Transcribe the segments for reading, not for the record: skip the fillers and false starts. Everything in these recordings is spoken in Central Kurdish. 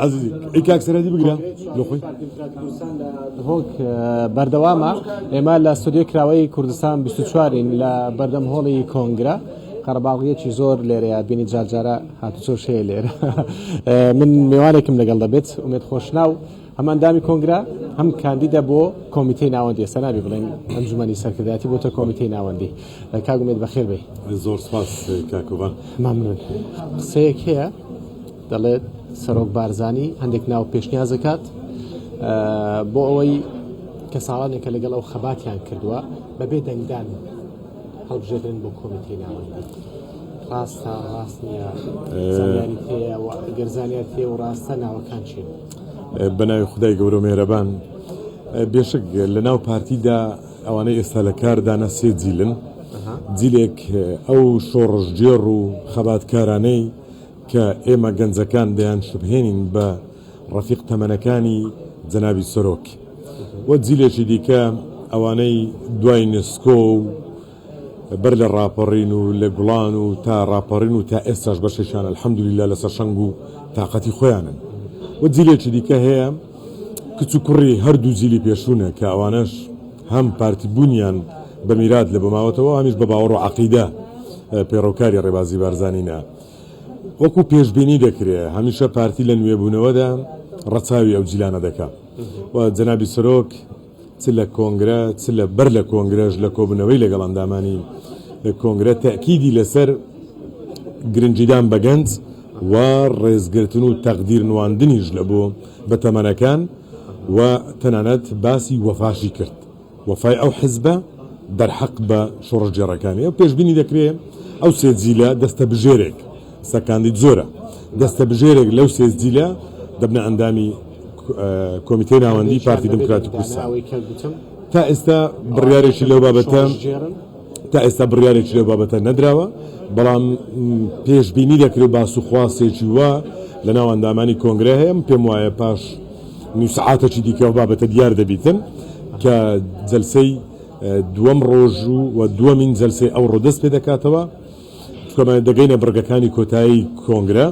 عەزیزی ئەی کاک سەرهەدی بگرە لە خۆی. دهۆک بەردەوامە ئێمە لە ستۆدیۆی کراوەی کوردستان 24 این لە بەردەم هۆڵی کۆنگرە قەرەباڵغیەکی زۆر لێرەیە بینی جارجارە هاتوچۆش هەیە لێرە من میوانێکم لەگەڵ دەبێت ئومێد خۆشناو هەم ئەندامی کۆنگرە هەم کاندیدە بۆ کۆمیتەی ناوەندی ئێستا نابی بڵێن ئەنجومەنی سەرکردایەتی بۆتە کۆمیتەی ناوەندی کاک ئومێد بەخێر بێی. زۆر سپاس کاک کۆڤان. مەمنون. قسەیەک هەیە دەڵێت سەرۆک بارزانی هەندێک ناو پێشنیاز دەکات بۆ ئەوەی کە ساڵانێکە لەگەڵ ئەو خەباتیان کردووە بەبێ دەنگدان هەڵبژێردرێن بۆ کۆمیتەی ناوەندی. ڕاستە ڕاست نییە؟ زانیاریت هەیە و ئەگەر زانیاریت هەیە و ڕاستە ناوەکان چین؟ بە ناوی خودای گەورە و مێهرەبان. بێشک لە ناو پارتیدا ئەوانەی ئێستا لە کاردانە سێ جیلن. جیلێک ئەو شۆڕشگێڕ و خەباتکارانەی کە ئێمە گەنجەکان دەیانشوبهێنین بە ڕەفیق تەمەنەکانی جەنابی سەرۆک و جیلێکی دیکە ئەوانەی دوای نسکۆ و بەر لە ڕاپەڕین و لە گوڵان و تا ڕاپەڕین و تا ئێستاش بەشێکیان الحمدللە لەسەر شەنگ و تاقەتی خۆیانن و جیلێکی دیکە هەیە کچ و کوڕی هەردوو جیلی پێشوونە کە ئەوانەش هەم پارتی بوونیان بە میرات لە بۆ ماوەتەوە هەمیش بە باوەڕ و عەقیدە پەیڕەوکاری ڕێبازی بارزانینە. وەکو پێشبینی دەکرێ هەمیشە پارتی لە نوێبوونەوەدا ڕەچاوی ئەو جیلانە دەکا و جەنابی سەرۆک چ لە کۆنگرە چ لە بەر لە کۆنگرەش لە کۆبوونەوەی لەگەڵ ئەندامانی کۆنگرە تەئکیدی لەسەر گرنگیدان بە گەنج و ڕێزگرتن و تەقدیر نواندنیش لە بۆ بەتەمەنەکان و تەنانەت باسی وەفاشی کرد. وەفای ئەو حزبە دەرحەق بە شۆڕشگێڕەکانی ئەو پێشبینی دەکرێ ئەو سێ جیلە دەستەبژێرێک، ئێستا کاندید زۆرە، دەستەبژێرێک لەو سێ جیلە دەبنە ئەندامی کۆمیتەی ناوەندی پارتی دیموکراتی کوردستان. تا ئێستا بڕیارێکی لەو بابەتە تا ئێستا بڕیارێکی لەو بابەتە نەدراوە، بەڵام پێشبینی دەکرێ و باس و خواستێکی وا لەناو ئەندامانی کۆنگرە هەیە، من پێم وایە پاش نیو سەعاتێکی دیکە ئەو بابەتە دیار دەبیتن کە جەلسەی دووەم ڕۆژ و دووەمین جەلسەی ئەوڕۆ دەست پێ دەکاتەوە چونکە دەگەینە بڕگەکانی کۆتایی کۆنگرە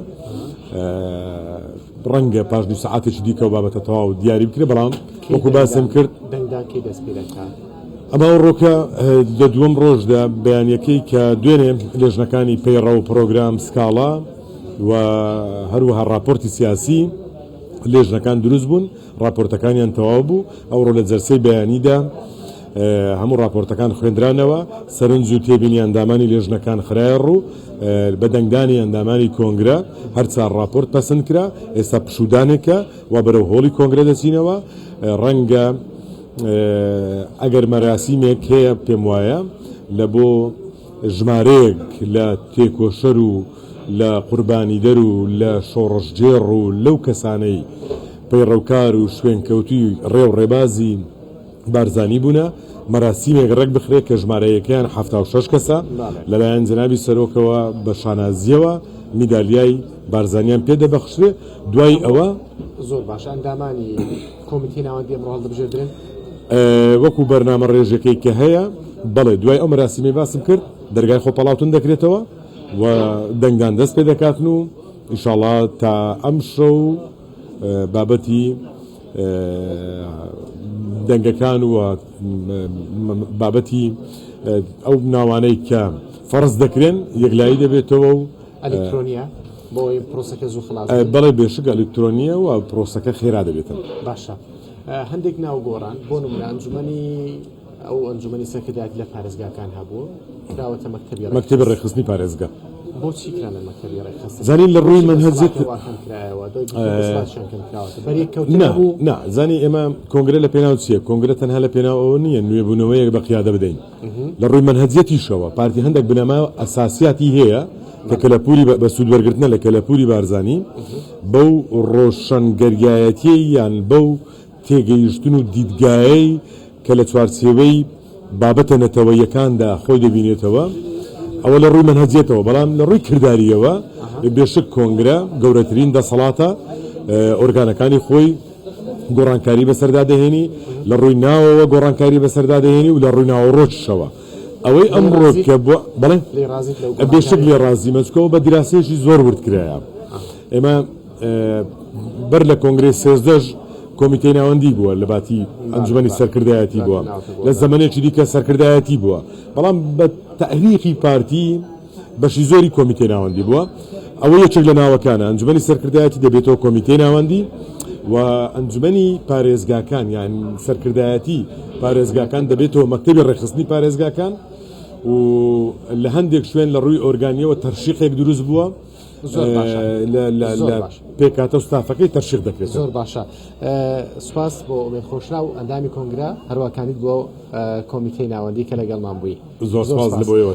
ڕەنگە پاش نیو سەعاتێکی دیکە و بابەتە تەواو دیاری بکرێ بەڵام وەکو باسم کرد دەنگدان کەی دەست پێ دەکات؟ ئەمە ئەوڕۆکە لە دووەم ڕۆژدا بەیانیەکەی کە دوێنێ لێژنەکانی پەیڕەو پرۆگرام سکاڵا و هەروەها ڕاپۆرتی سیاسی لێژنەکان دروست بوون، ڕاپۆرتەکانیان تەواو بوو، ئەوڕۆ لە جەلسەی بەیانیدا هەموو ڕاپۆرتەکان خوێندرانەوە، سەرنج و تێبینی ئەندامانی لێژنەکان خرایە ڕوو، بە دەنگدانی ئەندامانی کۆنگرە هەر چار ڕاپۆرت پەسند کرا، ئێستا پشوودانێکە و بەرەو هۆڵی کۆنگرە دەچینەوە، ڕەنگە ئەگەر مەراسیمێک هەیە پێم وایە لە بۆ ژمارەیەک لە تێکۆشەر و لە قوربانیدەر و لە شۆڕشگێڕ و لەو کەسانەی پەیڕەوکار و شوێنکەوتووی ڕێ و ڕێبازی بارزانی بوونە، مەراسیمێک ڕێک بخرێ کە ژمارەیەکەیان 76 کەسە، لەلایەن جەنابی سەرۆکەوە بە شانازییەوە میدالیای بارزانیان پێ دەبەخشرێ، دوای ئەوە. زۆر باشە ئەندامانی کۆمیتەی ناوەندی ئەمڕۆ هەڵدەبژێردرێن؟ وەکو بەرنامە ڕێژەکەی کە هەیە، بەڵێ، دوای ئەو مەراسیمەی باسم کرد، دەرگای خۆپاڵاوتن دەکرێتەوە. و دەنگدان دەست پێ دەکاتن و ئیشاڵا تا ئەمشەو بابەتی دەنگەکان و بابەتی ئەو ناوانەی کە فەرز دەکرێن یەکلایی دەبێتەوە و ئەلکترۆنیە بۆ پرۆسەکە زوو خلاص بەڵێ بێشک ئەلکترۆنیە و پرۆسەکە خێرا دەبێتن. باشە هەندێک ناو گۆڕان بۆ نمونە ئەنجومەنی ئەو ئەنجومەنی سەرکردایەتی لە پارێزگاکان هەبوو کراوەتە مەکتەبی ڕێکخستن. مەکتەبی ڕێکخستنی پارێزگا. بۆچی کرانە مەکتەبی ڕێکخستن؟ زانی لە ڕووی مەنهەجیەت وا کەم کرایەوە دوای گوتن دەسەڵاتیان کەم کراوەتە بەریەک کەوتن نا هەبوو؟ نا زانی ئێمە کۆنگرە لە پێناو چییە؟ کۆنگرە تەنها لە پێناو ئەوە نییە نوێبوونەوەیەک بە قیادە بدەین. لە ڕووی مەنهەجیەتیشەوە پارتی هەندێک بنەما و ئەساسیاتی هەیە کە کەلەپووری بە سوود وەرگرتنە لە کەلەپووری بارزانی بەو ڕۆشەنگەریایەتیەی یان بەو تێگەیشتن و دیدگایەی کە لە چوارچێوەی بابەتە نەتەوەییەکاندا خۆی دەبینێتەوە، ئەوە لە ڕووی مەنهەجیەتەوە، بەڵام لە ڕووی کردارییەوە بێشک کۆنگرە گەورەترین دەسەڵاتە، ئۆرگانەکانی خۆی گۆڕانکاری بەسەردا دەهێنی، لە ڕووی ناوەوە گۆڕانکاری بەسەردا دەهێنی و لە ڕووی ناوەڕۆکیشەوە. ئەوەی ئەمڕۆ کە بۆ بەڵێ؟ بێشک لێ ڕازیمە، چونکە ئەوە بە دیراسەیەکی زۆر ورد کرایە. ئێمە. بەر لە کۆنگرەی سێزدەش کۆمیتەی ناوەندی بووە لە باتی ئەنجومەنی سەرکردایەتی بووە لە زەمەنێکی دیکە سەرکردایەتی بووە بەڵام بە تەریخی پارتی بەشی زۆری کۆمیتەی ناوەندی بووە ئەوە یەکێک لە ناوەکانە ئەنجومەنی سەرکردایەتی دەبێتەوە کۆمیتەی ناوەندی و ئەنجومەنی پارێزگاکان یان سەرکردایەتی پارێزگاکان دەبێتەوە مەکتەبی ڕێکخستنی پارێزگاکان و لە هەندێک شوێن لە ڕووی ئۆرگانیەوە تەرشیقێک دروست بووە زۆر باشە لە پێکاتە و ستافەکەی تەرشیق دەکرێت. زۆر باشە سوپاس بۆ ئومێد خۆشناو ئەندامی کۆنگرە هەروە کاندید بۆ کۆمیتەی ناوەندی کە لەگەڵمان بووی. زۆر سوپاس لە بۆ ئێوەش.